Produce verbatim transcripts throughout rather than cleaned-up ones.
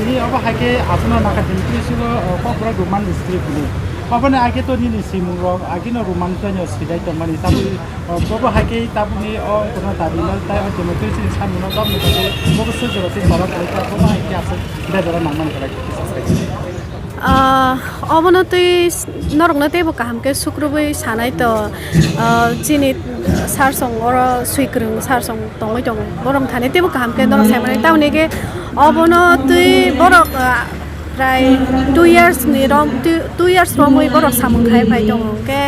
Ni obo hai khe aswkno naka tini twi sugo, o, Kokborok Roman script ni. Oboni age to nini simung rok agino Roman tei no sidai tongmani. Tabuk, o, bobo hai khe tabukni o kono dabi no tai o tini twi sini samung no tabukni bagwi bobo sujoro tei borok lai kha bobo hai khe aswk sidai jora nangmani khlai khe. Ah, obono twi s-, norokno teibo kaham khe sukrubui sanai to, ah, chini sir song oro swikwrwng sir song tongwi tongo. Borok thani teibo kaham khe norok sai mani. Tamoni khe obono twi borok, ah, prai two years ni rom, two, two years romwi borok samung khai phai tongo. Hwnkhe,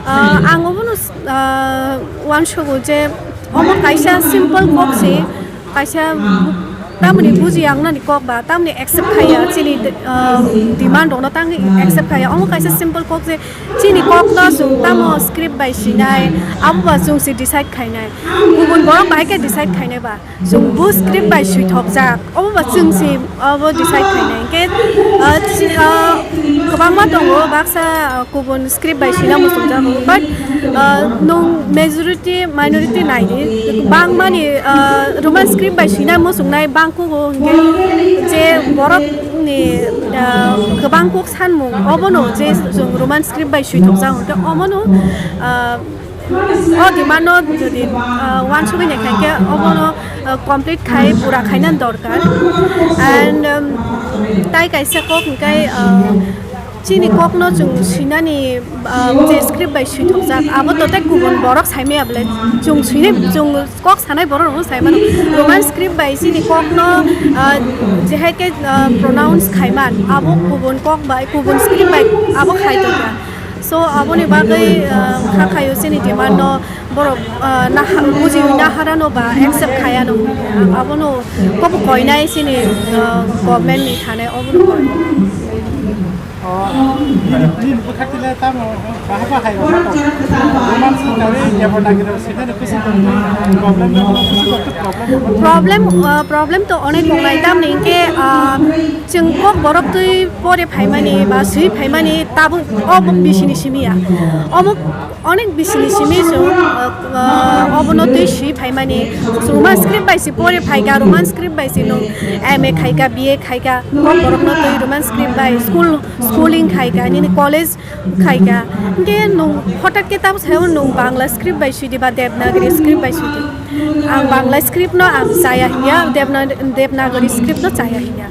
ah, ang obono, ah, uansugo je omo kaisa simple kok se, kaisa bu-, tamoni buji ang nani kok ba, tamoni accept khaiya, chini, ah, demand rokno tang accept khaiya. Omo kaisa simple kok je chini kokno chwng tamo script bai sinai, abo ba chwng se decide khainai. Kubun borok bahai khe decide khainai ba. Chwng bo script bai swithokjak, obo ba chwng se obo decide khainai. Hwnkhe, ah, chi-, ah, kwbangma tongo, baksa, ah, kubun script bai swina muchungjago, but, ah, nwng majority, minority naidi, bangmani, ah, Roman script bai swina muchungnai bangkugo, hwnkhe je borokni, ah, kwbang kok sanmung, obono je chwng Roman script bai swithokjak, hwnkhe omono, ah, O demand no jodi, ah, uansugwi naikha khe obono, ah, complete khai pura khaina dorkar. And, um, tai kaisa kok hwnkhe, ah, chini kokno chwng swinani, ah, je script bai swithokjak, abo to tei kubun borok saimaya bwle chwng swinai, chwng kok sanai borok rokno sai mano. Roman script bai chini kokno, ah, jehai khe, ah, pronounce khaiman, abo kubun kok bai, kubun script bai abo khai tongkha. So, aboni bagwi, ah, kha khaio chini demand no borok, ah, naha-, bujiwi naharano ba accept khaiano. Abono kobo koinai chini, ah, government ni thane obono koi. O, nini, nini bwkhaktwle tamo bahai bahai rok tong. Roman script bai Devanagari rok swinani bwswk problem, bwswk problem. Problem, ah, problem to onek tongnai, tamni hinkhe, ah, chwng kok borok twi pore phaimani ba swi phaimani tabuk o bisini simi ya. Omo onek bisini simi chwng, ah, ah, obono twi swi phaimani. Roman script bai se pore phaikha, Roman script bai se nwng M A khaikha, B A khaikha, kok borokno twi Roman script bai school, schooling khaikha, nini college khaikha. Hinkhe nwng hotak khe tamo sayo nwng Bangla script bai swi di ba Devanagari script bai swi di. Ang Bangla script no ang chaya hinya, Devna-, Devanagari script no chaya hinya.